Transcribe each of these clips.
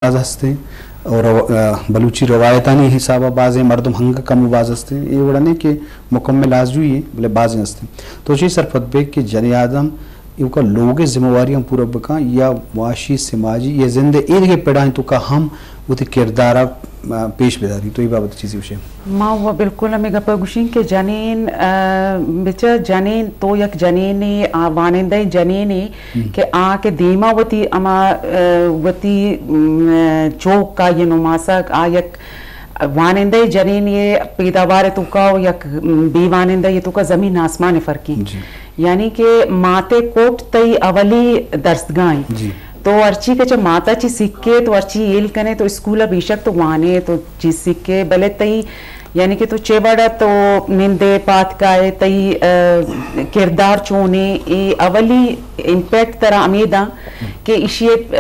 باز ہستیں اور رو-، آ، بلوچی روایتانی حساب ءَ بازیں مردم ہنگہ کم و باز ہستیں۔ اے وڑ نہ کہ مکمل آجوئی ایں، بلے بازیں ہستیں۔ تو چی سرپد بے کہ جنی آدم ایوکا لوگ ءِ ذمہ واری ہم پورا بکاں یا معاشی، سماجی یا زند ءِ ایدگہ پڑاں توکا ہم وتی کردار ءَ، آ، پیش بداری۔ تو اے بابت چیزی گوشے؟ ما و بالکل ہمے گپ ءَ گوشیں کہ جنین، آ، بچار جنین تو یک جنینے، آ، وانندہ جنینے کہ آ کہ دیما وتی اما، آ، وتی، م، چوک کا یہ نماسا آ یک وانندہ جنین یہ پیداوار توکا و یک بے وانندہ یہ توکا زمین آسمان فرقی۔ جی۔ یعنی کہ ماتے کوٹ تئی اولی درسگاہیں۔ جی۔ تو ہرچی کہ چہ ماتا چی سکے تو ہرچی ایل کنے تو اسکول بیشک تو وانے تو چی سکے، بلے تئی یعنی کہ تو چے وڑا تو نندے پاتکائے، تئی، آ، کردار چونے، اے اولی امپیکٹ ترا امیداں کہ ایشی، آ،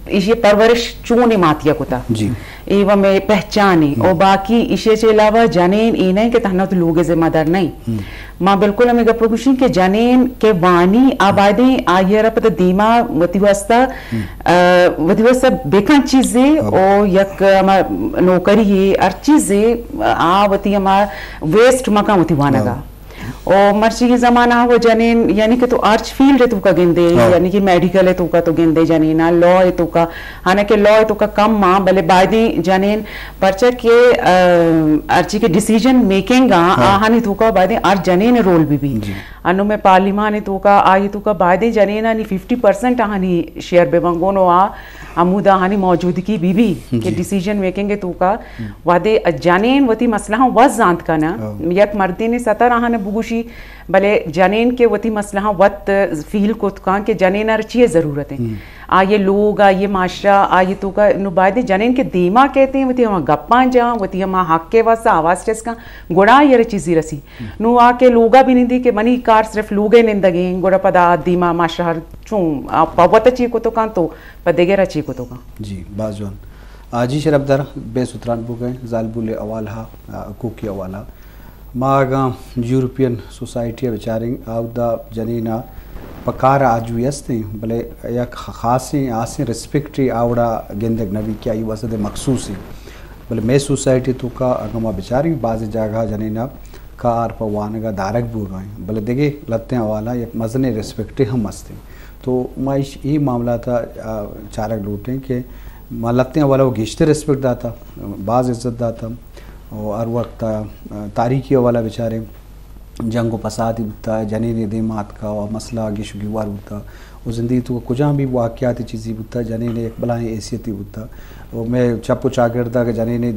ایشی پرورش چونے ماتیا کتا۔ جی۔ اے و مئے پہچانے۔ او باقی ایشی چے علاوہ جنین اے نہیں کہ تہنا تو لوگ ذمہ دار نہیں۔ ما بالکل ہمیں گپ گوشیں کہ جنین کہ وانی آ بایدیں آئی ءَ را پدا دیما وتی واسطہ، آ، وتی واسطہ بکن چیزے او یک ہما نوکری ہے، ہر چیزے آ وتی ہما ویسٹ مکن وتی وانگا۔ او مرچی زمانہ وہ جنین یعنی کہ تو آرچ فیلڈ توکا گندے، یعنی کہ میڈیکل توکا تو گندے جنینا، لا توکا ہانا کہ لا توکا کم ماں، بلے بایدیں جنین پرچا کہ، آ، ہرچی کہ ڈیسیژن میکنگ آ، آہانی توکا بایدیں ہر جنین رول بی بی۔ انو میں پارلیمان توکا، آئی توکا بایدیں جنینانی ففٹی پرسنٹ آہانی شیئر بے بنگون و آ ہمودا آہانی موجودگی بی بی کہ ڈیسیژن میکنگ توکا وہدے جنین وتی مسئلہ ہم وت زانت کنا۔ یک مردین ستر آہان بگوشی، بلے جنین کہ وتی مسئلہ وت فیل کت کن کہ جنین ار چیئے ضرورت ہے۔ آئی لوگ، آئی معاشرہ، آئی توکا نو بایدیں جنین کہ دیما کہتے ہیں، وتی ہما گپاں جاں، وتی ہما حق کے واسطہ آواز چست کن، گڑا آئی ار چیزی رسی۔ نو آ کہ لوگا بھی نندی کہ منی کار صرف لوگے نندگیں، گڑا پدا دیما معاشرہ چون آ پہ وت چی کتو کن تو پہ دگرا چی کتو کن۔ جی، باز جوان۔ آ، جی شرف دار، بے ستران بوگئے، زالبول حوالہ، آ، حقوقی حوالہ۔ ما اگاں یورپین سوسائٹی ءَ بچاریں، آودا جنین ءَ پہ کار آجوئی است ایں، بلے یک خاصیں آسیں ریسپیکٹے آوڑا گندگ نہ بیت کہ آئی واسطہ مخصوص ایں۔ بلے مئے سوسائٹی توکا اگاں ما بچاریں، بعض جاگہ جنین ءَ کار پہ وانگ ءَ دارگ بوگا ایں، بلے دگہ لتیں حوالہ یک مزنیں ریسپیکٹے ہم است ایں۔ تو ما ایش، اے معاملات ءَ، آ، چارگ لوٹیں کہ ما لتیں حوالہ ءَ گیشتر ریسپیکٹ داتا، باز عزت داتا۔ و ہر وقت، آ، تاریخی حوالہ بچاریں، جنگ و فسادی بوتا، جنین دیم آتکا و مسئلہ گیش و گیوار بوتا۔ و زندگی تو کجام بھی واقعات چیزی بوتا، جنین یک بلاہیں حیثیتی بوتا۔ و مئے چپ و چاگرد ءَ کہ جنین